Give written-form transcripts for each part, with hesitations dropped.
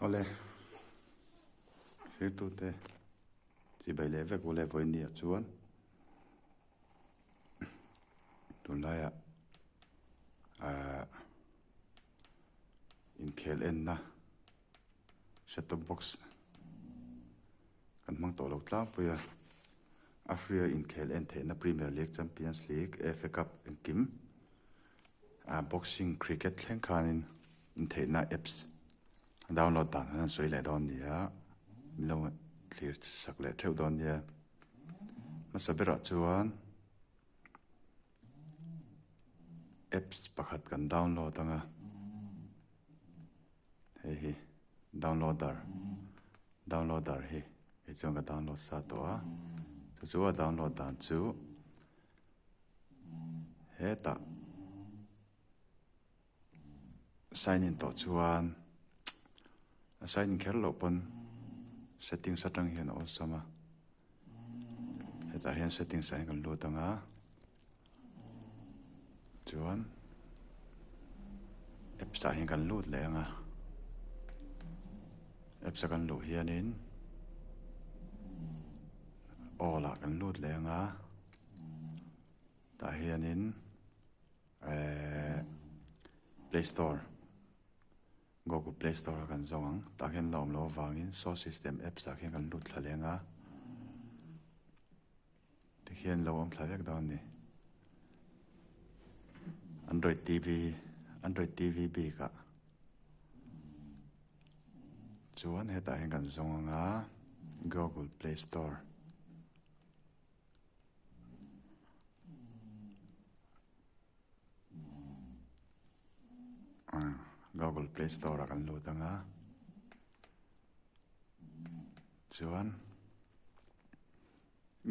Awle, thirtute chibai leh vek ule vawinia chuan tunlaiah ahh inkhel enna set top box kan hmang tawh lo tlangpui a, a free a inkhel en theihna Premier League, Champions League, FA Cup engkim ah boxing, cricket thleng khanin en theihna apps download dan an sawi leh dawn a ni a, min lo thlir sak leh theuh dawn nia. Hmasa berah chuan apps pakhat kan download ang a, hei hi downloader downloader hi kei chuan ka download sa tawh a chu chu a download dan chu hetah sign in tawh chuan a sign in kher loh pawn settings atang hian a awlsam a hetah hian settings ah hian kan lut ang a chuan apps ah hian kan lut leh ang a apps a kan luh hianin all ah kan lut leh ang a tah hianin ehh play store Google play store a kan zawng ang tah hian la awm loh avangin source system apps ah khian kan lut thla leng a tikhian lo awm thla vek dawn a ni Android T_V Android T_V bik ah chuan hetah hian kan zawng ang a Google play store. Google Play Store ah kan lut ang a chuan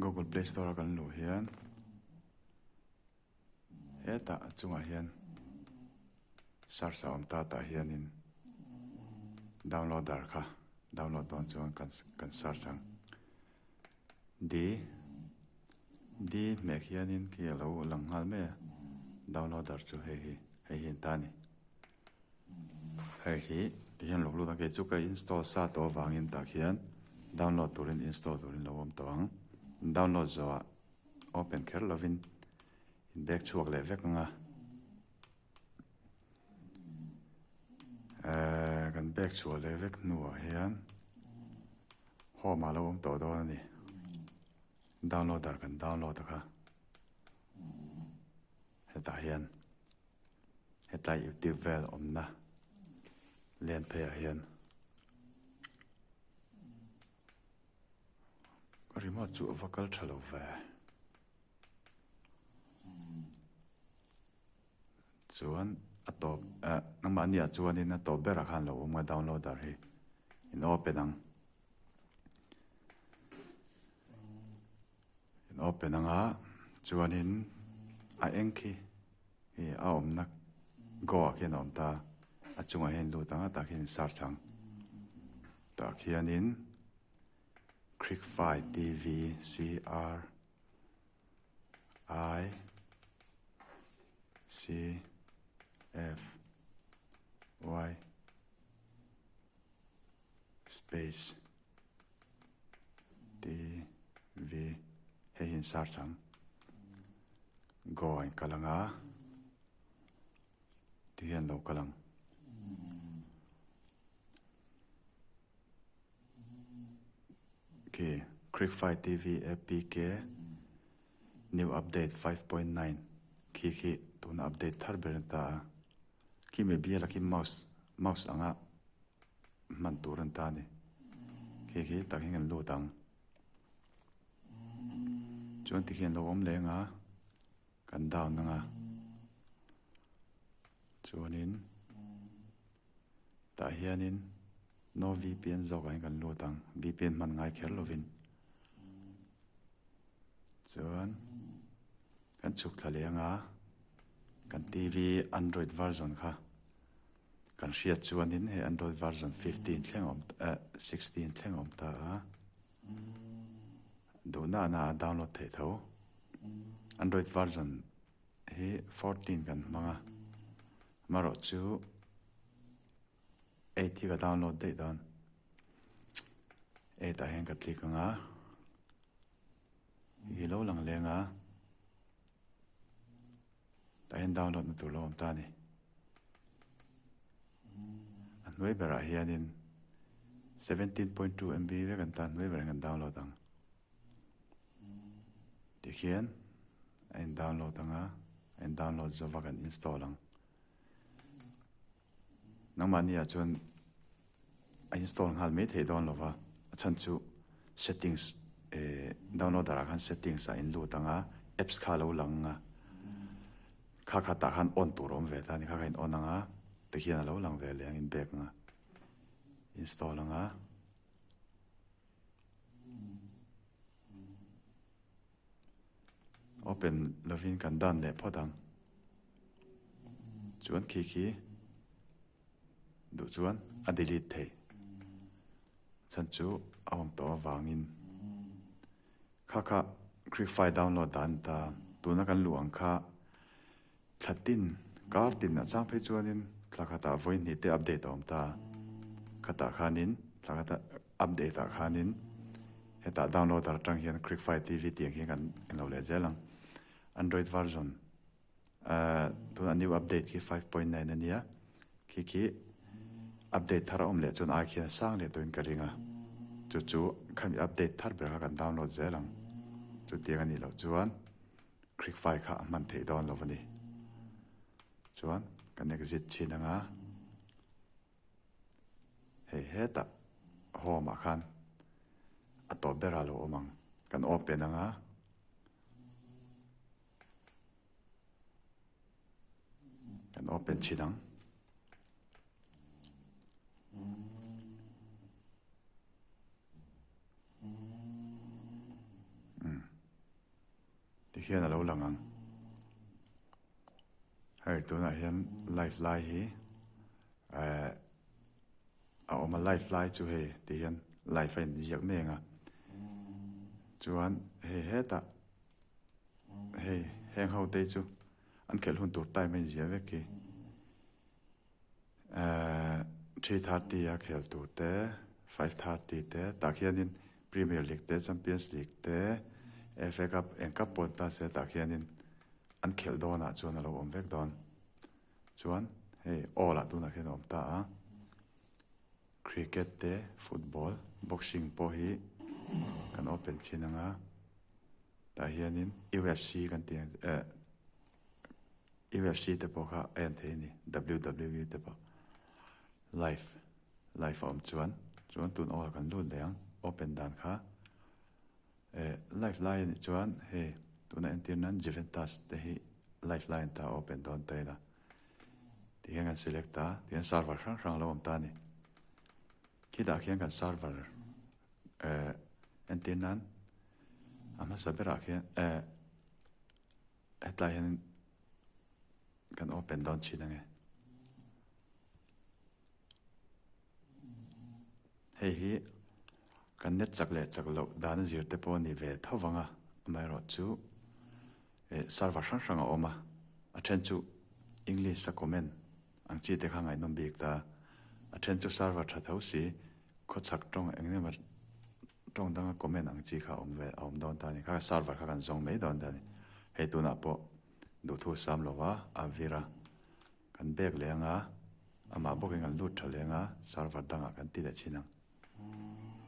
Google Play Store a kan luh hian hetah a chungah hian search a awm ta tah hianin downloader kha download dawn chuan kan kan search ang. D D hmeh hianin khi a lo lang nghal mai a, downloader chu hei hi hei hi an ta a ni. Hei hi ti hian lo lut ang kei chu ka install sa tawh avangin tah khian download turin install turin lo awm tawh ang. Download zawhah open kher lovin in bag chhuak leh vek ang a. Ehh kan bag chhuah leh vek hnuah hian home ah lo awm tawh dawn a ni downloader kan download a kha hetah hian hetlai youtube vel awmna len phei ah hian remote chu a va kal tha lo ve. Chuan a tawp eh nangmahni ah chuanin a tawp berah khan lo awm a downloader hi in open ang in open ang a chuanin a eng khi hi a awmna go ah khian a awm ta a chungah hian lut ang a tah khian in search ang tah khianin Cricfy TV C R I C F Y space T V hei hi an search ang go a in kal ang a ti hian lo kal ang. Khi Cricfy TV APK new update 5.9 khi khi tuna update thar ber a ni ta a. Khi mi biala khi mouse mouse anga hman tur a ni ta a ni. Khi khi tak hian kan lut ang. Chuan tikhian lo awm leng a kan down anga chuanin. Tah hianin no VPN zawkah hian kan lut ang, VPN hman ngai kher lovin. Chuan kan chhuk thla leh anga kan TV Android version kha kan hriat chuanin hei Android version 15 thleng awm eh 16 thleng awm ta a, duhna na a download theih tho. Android version hi 14 kan hmang a. Amaherawhchu. 8 hi ka download daih dawn. 8 ah hian ka click ang a. Hi lo lang leng a. Tah hian download na tur lo awm ta a ni. A hnuai berah hianin 17.2 MB vek an ta hnuai berah hian kan download ang. Tikhian a in download ang a, a in download zawva kan install ang. Nangmahni ah chuan a install nghal mai theih dawn lo va, a chhan chu settings eh downloader ah khan settings ah in lut ang a, apps kha a lo lang ang a, kha kha tah khan on tur a awm ve ta a ni, kha kha in on ang a, tikhian a lo lang ve leh ang in back ang a, install ang a. Open lovin kan dan leh phawt ang. Chuan khi khi duh chuan a delete theih. Chhan chu a awm tawh avangin kha kha Quick File download dan a ni ta. Tuna kan luh ang kha Thla tin, kar tin a chang phei chuanin thla khatah vawi hnih te update a awm ta. Khatah khanin thla khata update ah khanin hetah downloader atang hian Cricfy TV tih ang hian kan englo leh zel ang. Android version eh tuna new update khi 5.9 a nia, khi khi update thar a awm leh chuan ai khian a sang leh tawhin ka ring a, chu chu khami update thar ber kha kan download zel ang. Chutiang a nih loh chuan. Cricfy kha a hman theih dawn lo a ni. Chuan kan exit chhin anga hei hetah home ah khan a tawp berah lo awm ang. Kan open anga kan open chhin ang. Ti hian a lo lang ang. Hei tunah hian live lai hi eh a awm a live lai chu hei ti hian live a inziak mek a chuan hei hetah hei heng ho te chu an khelh hun tur time a inziah vek hi. 3:30 a khel tur te, 5:30 te, tah khianin Premier League te, Champions League te, FA Cup eng cup pawh an ta se tah khianin an khelh dawnah chuan a lo awm vek dawn. Chuan hei all ah tunah khian a awm ta a, cricket te, football, boxing pawh hi kan open thin ang a, tah hianin UFC kan tih ang eh. UFC te pawh kha a en thei a ni, WWE te pawh live live a awm chuan chuan tun aw kan lut leh ang open dan kha eh live lai a nih chuan hei tuna entir nan Juventus te hi live lai an ta open dawn ta ila tihian kan select a tihian server hrang hrang a lo awm ta a ni khitah khian kan server eh entir nan a hmasa berah khian eh. Hetlai hian kan open dawn thin ange. Hei hi kan net chak leh chak loh dan a zir te pawh a ni ve tho vang a, amaherawh chu eh server hrang hrang a awm a, a then chu English a comment ang chi te kha ngaihnawm bik ta, a then chu server tha tho si Khawchhak tawng eng emaw tawng danga comment ang chi kha a awm ve a awm dawn ta a ni. Kha server kha kan zawng mai dawn ta a ni. Hei tunah pawh duhthu sam lova a vir a, kan bag leh anga amah bawkin kan lut tha leh anga server dangah kan ti leh thin ang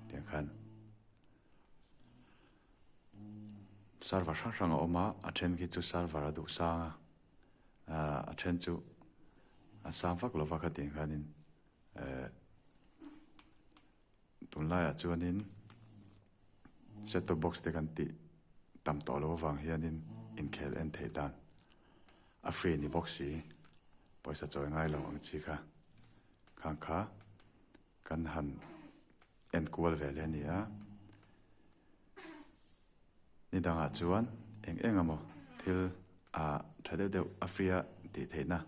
tiang khan server hrang hrang a awm a, a then khi chu server a duh sang a, a then chu a sang vak lova khatiang khanin. Eh, tunlaiah chuanin set top box te kan tih tam tawh loh avang hianin inkhel en theih dan a free ni bawk si, pawisa chawi ngai lo ang chi kha khang kha kan han en kual ve leh a ni a. Ni dangah chuan eng eng emaw thil ah tha deuh deuh a free a tih theihna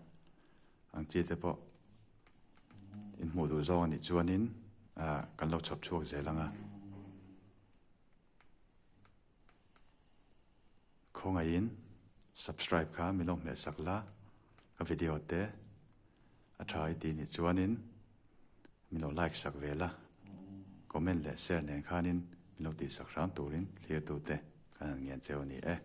ang chi te pawh inhmuh duh zawng a nih chuanin ah kan lo chhawp chhuak zel ang a. Khawngaihin subscribe kha min lo hmehsak la, ka video te a tha i tih nih chuanin. Min lo like sak ve la, comment leh share nen khanin min lo tihsak hram turin thlirtute kan han ngen cheu a ni e.